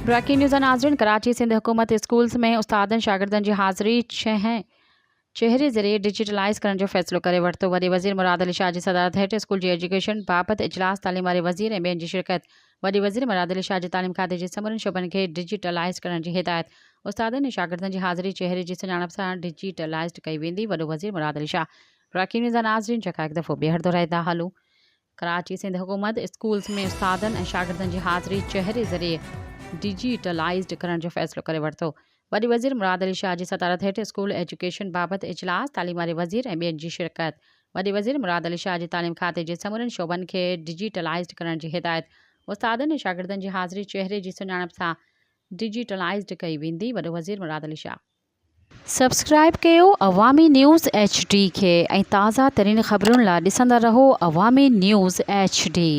Breaking news ناظرين ڪراچي سنڌ حڪومت schools ۾ استادن شاگردن جي حاضري چهري ذريعي ڊجيٽلائيز ڪرڻ جو فيصلو ڪري ورتو. وڏي وزير مراد علي شاهه جي صدارت هيٺ اسڪول جي ايجوڪيشن بابت اجلاس، تعليم واري وزير ۽ ٻين جي شرڪت. وڏي وزير مراد علي شاهه جي تعليم کاتي جي سمورن شعبن کي ڊجيٽلائيز ڪرڻ جي هدايت. استادن ۽ شاگردن جي حاضري چهري جي سڃاڻپ سان ڊجيٽلائيزڊ ڪئي ويندي، وڏو وزير مراد علي شاهه. بريڪنگ نيوز ناظرين جيڪا هڪ دفعو ٻيهر دهرائيندا هلون. ڪراچي، سنڌ حڪومت اسڪولز ۾ استادن ۽ شاگردن جي حاضري چهري ذريعي ڊجيٽلائيزڊ ڪرڻ جو فيصلو ڪري ورتو. وڏي وزير مراد علي شاهه جي صدارت هيٺ اسڪول ايجوڪيشن بابت اجلاس، تعليم واري وزير ۽ ٻين جي شرڪت. وڏي وزير مراد علي شاهه جي تعليم کاتي جي سمورن شعبن کي ڊجيٽلائيزڊ ڪرڻ جي هدايت. استادن ۽ شاگردن جي حاضري چهري جي سڃاڻپ سان ڊجيٽلائيزڊ ڪئي ويندي، وڏو وزير مراد علي شاهه. سبسڪرائيب ڪيو عوامي نيوز ايڇ ڊي کي ۽ تازه ترين خبرن لا ڏسندا رهو عوامي نيوز ايڇ ڊي.